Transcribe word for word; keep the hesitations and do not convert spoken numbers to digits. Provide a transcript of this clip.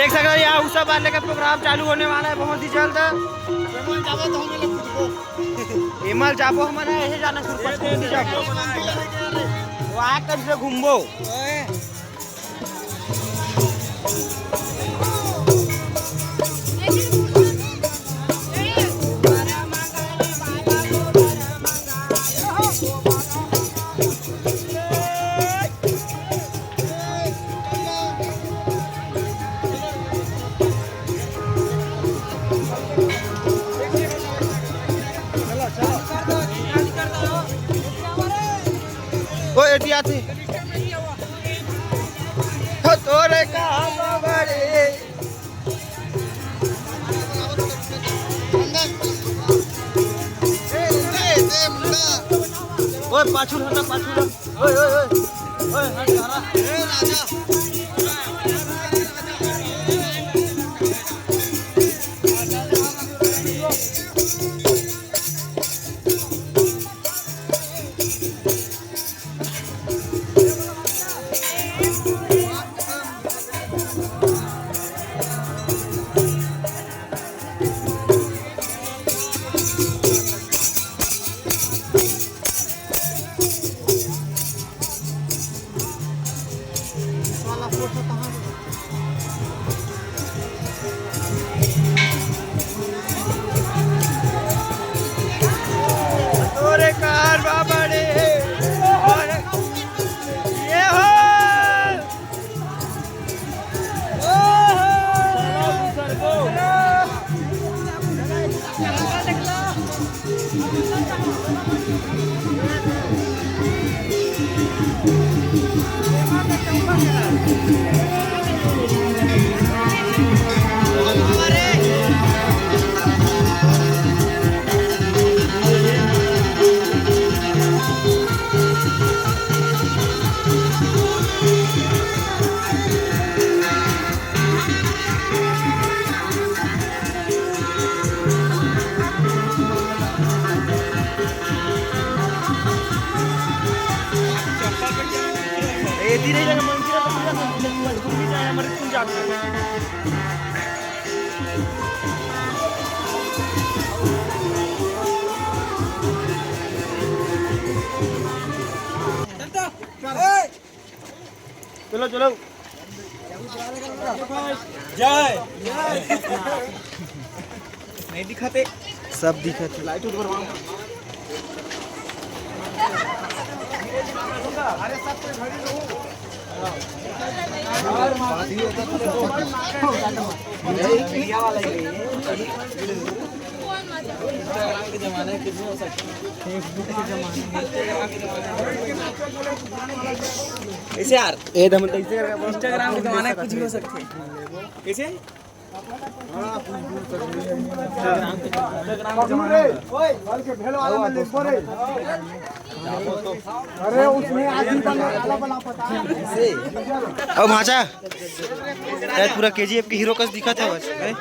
देख सकते हो, यहाँ उषा बार लेकर प्रोग्राम चालू होने वाला है बहुत ही जल्द। एमल जाबो हमन, यही जाना शुरू कर, घूम भी जाबो। वहाँ कर से घूमबो। ओ, एती आथे। हो तोरे का बाबा रे। ओए, पाछू हटा, पाछू हटा। ओए, ओए, ओए। ओए, हट, हरा। ए, राजा। तोरे कार बाबा रे। ये हो। एती नहीं लगा, मंदिर तो पूरा मंदिर, मंदिर भी जाए, हमारे तुम जाते हो। चलो, चलो। जय। नहीं दिखाते। सब दिखत हे। लाइट ऊपर मारो। कैसे यार? ए, दम तो ऐसे करके बोल। Instagram के जमाना में कुछ भी हो सकते हैं। कैसे? अरे, उसमें आदमी बना, काला बना पता है। अब भांचा, शायद पूरा केजीएफ के हीरो कस दिखत हे बस, हैं?